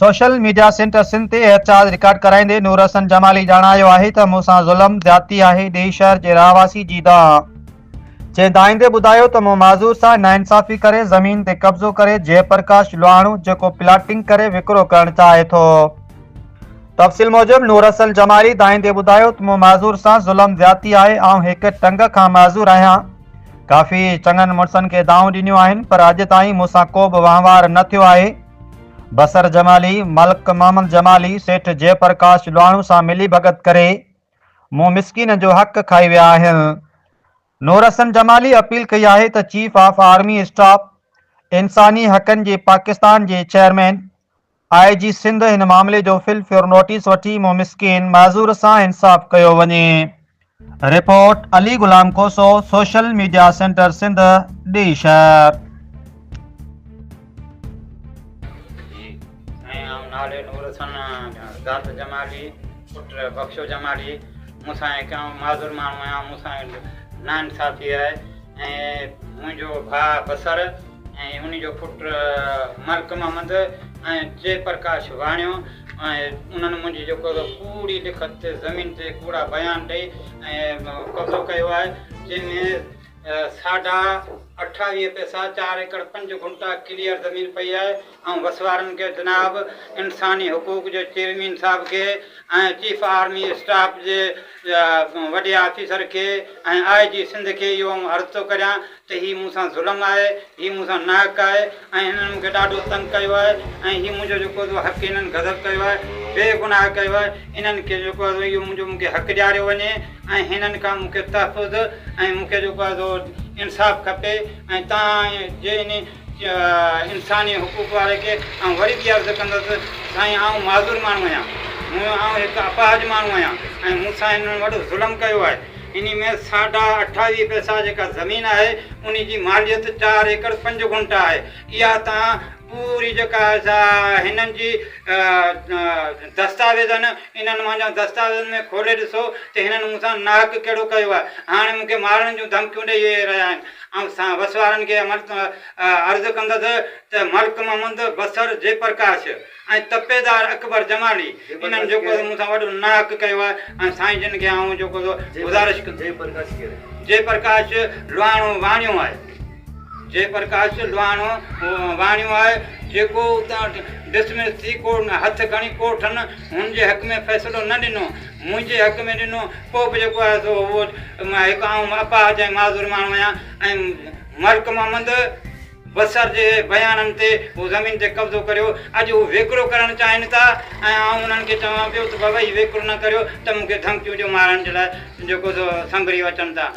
Social media centre Sindh تي احتجاج record ڪرائيندي نور حسن جمالي ڄاڻايو آهي ته مون سان ظلم زيادتي آهي ڏيهي شهر جي رهواسي جي دانهن جنهن دانهيندي ٻڌايو ته مون معذور سان ناانصافي ڪري زمين تي قبضو ڪري جئه پرڪاش لوهاڻو جيڪو پلاٽنگ ڪري وڪرو ڪرڻ چاهي ٿو. تفصيل موجب نور حسن جمالي دانهيندي ٻڌايو ته مون معذور سان ظلم زيادتي آهي آئون هڪ ٽنگ کان معذور آهيان ڪافي چڱن مڙسن کي دانهون ڏنيون آهن پر اڄ تائين مون سان ڪو به وهنوار نه ٿيو آهي بصر جمالي، ملڪ محمد جمالي، سيٺ جئه پرڪاش لوهاڻو سان ملي ڀڳت ڪري مون مسڪين جو حق کائي ويا آهن. نور حسن جمالي اپيل ڪئي آهي ته چيف آف آرمي اسٽاف، انساني حقن جي پاڪستان جي چيئرمين، آء جي سنڌ هن معاملي جو فل فيور نوٽيس وٺي مون مسڪين معذور سان انصاف ڪيو وڃي. Report, Ali Ghulam Khoso, social media centre Sindh, ڏيهي شهر. جي سائين آئون نالي نور حسن ذات جمالي پٽ بخشو جمالي مون سان هڪ آئون معذور ماڻهو آهيان مون سان ناانصافي آهي ۽ منهنجو ڀاء بصر ۽ ان جو پٽ ملڪ محمد ۽ جئه پرڪاش واڻيو ۽ انهن منهنجي جيڪو سو ڪوڙي لکت تي زمين تي ڪوڙا بيان ڏئي ۽ قبضو ڪيو آهي جنهن ۾ ساڍا اٺاويهه پئسا چار ايڪڙ پنج گهنٽا ڪليئر زمين پئي آهي آئون وس وارن کي جناب انساني حقوق جي چيئرمين صاحب کي ۽ چيف آرمي اسٽاف جي وڏي آفيسر کي ۽ آء جي سنڌ کي اهو آئون عرض ٿو ڪريان ته هي مون سان ظلم آهي، هي مون سان ناحق آهي ۽ هنن مون کي ڏاڍو تنگ ڪيو آهي ۽ هي منهنجو جيڪو سو حق هنن غضب ڪيو آهي، بي گناهه ڪيو آهي، انهن کي جيڪو آهي سو اهو منهنجو مون کي حق ڏياريو وڃي ۽ هنن کان مون کي تحفظ ۽ مون کي جيڪو آهي سو انصاف کپي ۽ توهان جي انهي انساني حقوق واري کي آئون وري به عرض ڪندس سائين آئون معذور ماڻهو آهيان، مون آئون هڪ اپاهج ماڻهو آهيان ۽ مون سان هنن وڏو ظلم ڪيو آهي. انهي ۾ ساڍا اٺاويهه پئسا جيڪا زمين آهي انهي جي ماليت چار ايڪڙ پنج گهنٽا آهي اها تان پوري جيڪا آهي سا هنن جي دستاويز آهن انهن منهنجا دستاويزن ۾ کولي ڏسو ته هنن مون سان ناحق ڪهڙو ڪيو آهي هاڻي مون کي مارڻ جون ڌمڪيون ڏئي رهيا آهن آئون سان وس وارن کي عرض ڪندس ته ملڪ محمد بصر جي پرڪاش ۽ تپيدار اڪبر جمالي انهن جيڪو سو مون سان وڏو ناحق ڪيو آهي ۽ سائين جن کي آئون جيڪو سو گذارش جي پرڪاش لوهاڻو واڻيو آهي جي پرڪاش لوهاڻو واڻيو آهي جيڪو اتان ڊسمس ٿي ڪو هٿ کڻي ڪورٽن هن جي حق ۾ فيصلو نه ڏنو منهنجي حق ۾ ڏنو پوء به جيڪو آهي سو اهو هڪ آئون اپاهج ۽ معذور ماڻهو آهيان ۽ ملڪ محمد بصر جي بيانن تي هو زمين تي قبضو ڪريو، اڄ هو ويڪرو ڪرڻ چاهين ٿا ۽ آئون انهن کي چوان پيو ته بابا هي ويڪرو نه ڪريو ته مون کي ڌمڪيون ڏيو مارڻ جي لاء جيڪو سو سنڀري اچن ٿا.